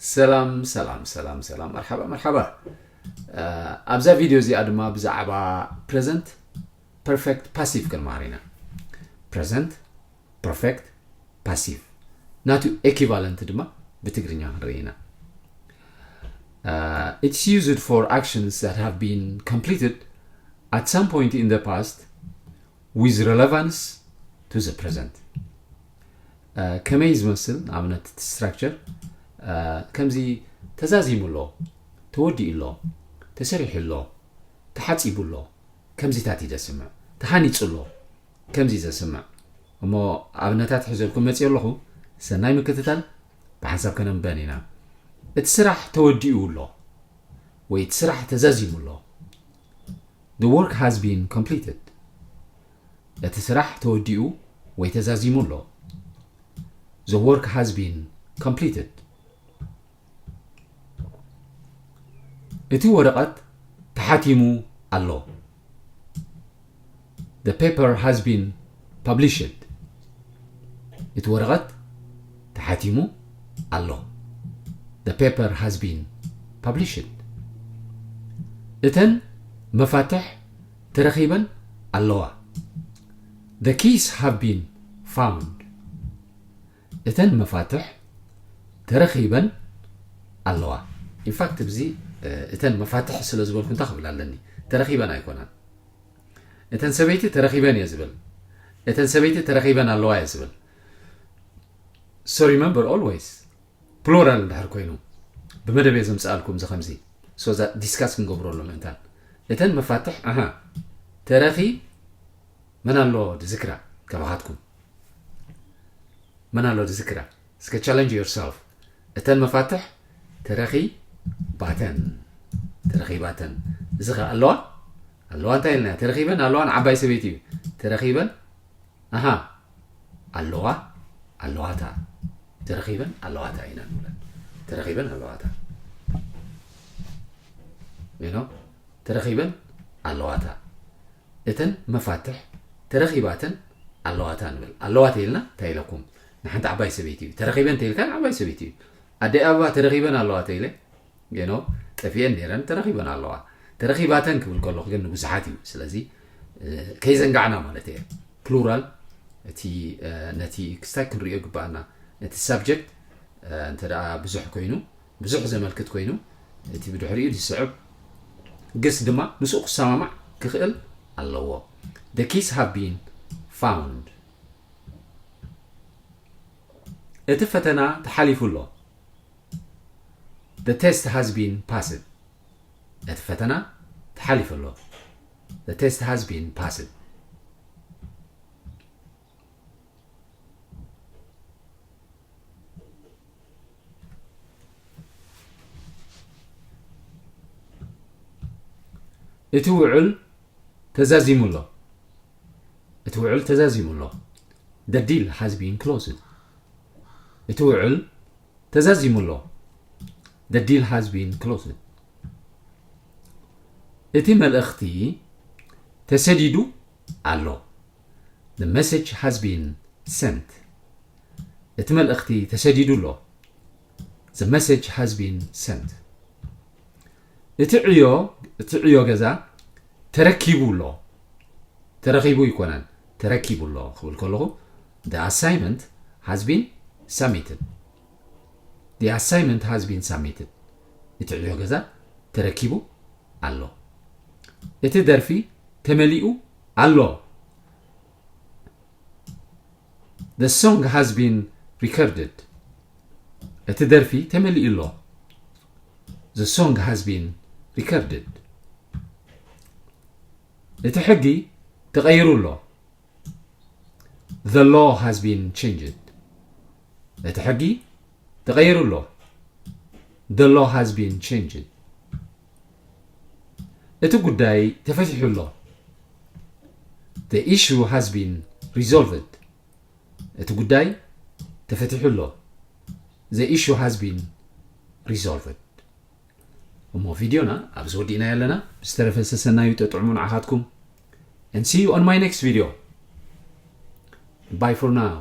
ሰላም ሰላም ሰላም ሰላም፣ መርሓባ መርሓባ። ኣብዛ ቪድዮ እዚኣ ድማ ብዛዕባ ፕረዘንት ፐርፌክት ፓሲቭ ክንመሃር ኢና። ፕረዘንት ፐርፌክት ፓሲቭ ናቱ ኤኪቫለንት ድማ ብትግርኛ ክንርኢ ኢና። It's used for actions that have been completed at some point in the past with relevance to the present. ከመይ ዝመስል ንኣብነት እቲ ስትራክቸር ከምዚ ተዛዚሙ ኣሎ፣ ተወዲኡ ኣሎ፣ ተሰሪሑ ኣሎ፣ ተሓፂቡ ኣሎ፣ ከምዚታት እዩ ዘስምዕ። ተሃኒፁ ኣሎ፣ ከምዚ ዘስምዕ። እሞ ኣብነታት ሒዘልኩም መፅእ ኣለኹ። ሰናይ ምክትታል። ብሓንሳብ ከነንበን ኢና። እቲ ስራሕ ተወዲኡ ኣሎ ወይ እቲ ስራሕ ተዛዚሙ ኣሎ። The work has been completed. እቲ ስራሕ ተወዲኡ ወይ ተዛዚሙ ኣሎ። The work has been completed. እቲ ወረቐት ተሓቲሙ ኣሎ። The paper has been published. እቲ ወረቐት ተሓቲሙ ኣሎ። The paper has been published. እተን መፋትሕ ተረኺበን ኣለዋ። The keys have been found. እተን መፋትሕ ተረኺበን ኣለዋ። ኢንፋክት፣ ብዚ እተን መፋትሕ ስለ ዝበልኩ እንታይ ክብል ኣለኒ? ተረኺበን ኣይኮናን። እተን ሰበይቲ ተረኺበን እየ ዝብል። እተን ሰበይቲ ተረኺበን ኣለዋ እየ ዝብል። So remember always, ፕሉራል እንድሕር ኮይኑ ብመደብ እየ ዘምፅኣልኩም። እዚ ከምዚ ሶዛ ዲስካስ ክንገብረሉ ምእንታን። እተን መፋትሕ ኣሃ ተረኺ መን ኣሎ ድዝክራ? ካባኻትኩም መን ኣሎ ድዝክራ? እስከ ቻለንጅ ዮርሰልፍ። እተን መፋትሕ ተረኺባተን፣ ተረኺባተን። እዚ ኸ ኣለዋ? ኣለዋ እንታይ ኢልና? ተረኺበን ኣለዋ ንዓባይ ሰበይቲ እዩ። ተረኺበን ኣሃ ኣለዋ፣ ኣለዋታ። ተረኺበን ኣለዋታ ኢና ንብለን። ተረኺበን ኣለዋታ። You know? ተረኺበን ኣለዋታ። እተን መፋትሕ ተረኺባተን ኣለዋታ ንብል። ኣለዋ ተይልና እንታይ ኢለኩም? ንሓንቲ ዓባይ ሰበይቲ እዩ። ተረኺበን ተይልካ ንዓባይ ሰበይቲ እዩ። ኣደይ ኣበባ ተረኺበን ኣለዋ ተይለ፣ you know፣ ጠፊኤን ነይረን፣ ተረኺበን ኣለዋ። ተረኺባተን ክብል ከለኹ ግን ንብዙሓት እዩ። ስለዚ ከይዘንጋዕና ማለት እየ። ፕሉራል እቲ ነቲ ክስታይ ክንሪኦ ይግባኣና። እቲ ሳብጀክት እንተ ደኣ ብዙሕ ኮይኑ፣ ብዙሕ ዘመልክት ኮይኑ፣ እቲ ብድሕሪኡ ዝስዕብ ግስ ድማ ምስኡ ክሰማማዕ ክኽእል ኣለዎ። The keys have been found. እቲ ፈተና ተሓሊፉ ኣሎ። The test has been passed. እቲ ፈተና ተሓሊፉ ኣሎ። The test has been passed. እቲ ውዕል ተዛዚሙ ኣሎ። እቲ ውዕል ተዛዚሙ ኣሎ። The deal has been closed. እቲ ውዕል ተዛዚሙ ኣሎ። The deal has been closed. እቲ መልእኽቲ ተሰዲዱ ኣሎ። The message has been sent. እቲ መልእኽቲ ተሰዲዱ ኣሎ። The message has been sent. እቲ ዕዮ፣ እቲ ዕዮ ገዛ ተረኪቡ ኣሎ። ተረኺቡ ኣይኮነን፣ ተረኪቡ ኣሎ ክብል ከለኹ፣ the assignment has been submitted. The assignment has been submitted. እቲ ዕዮ ገዛ ተረኪቡ ኣሎ። እቲ ደርፊ ተመሊኡ ኣሎ። The song has been recorded. እቲ ደርፊ ተመሊኡ ኣሎ። The song has been recorded. እቲ ሕጊ ተቐይሩ ኣሎ። The law has been changed. እቲ ሕጊ ተቐይሩ ኣሎ። The law has been changed. እቲ ጉዳይ ተፈቲሑ ኣሎ። The issue has been resolved. እቲ ጉዳይ ተፈቲሑ ኣሎ። The issue has been resolved. እሞ ቪድዮና ኣብዚ ወዲእና ኣለና። ብዝተረፈ ሰሰናዩ ጠጥዕሙ ንዓኻትኩም። And see you on my next video. Bye for now.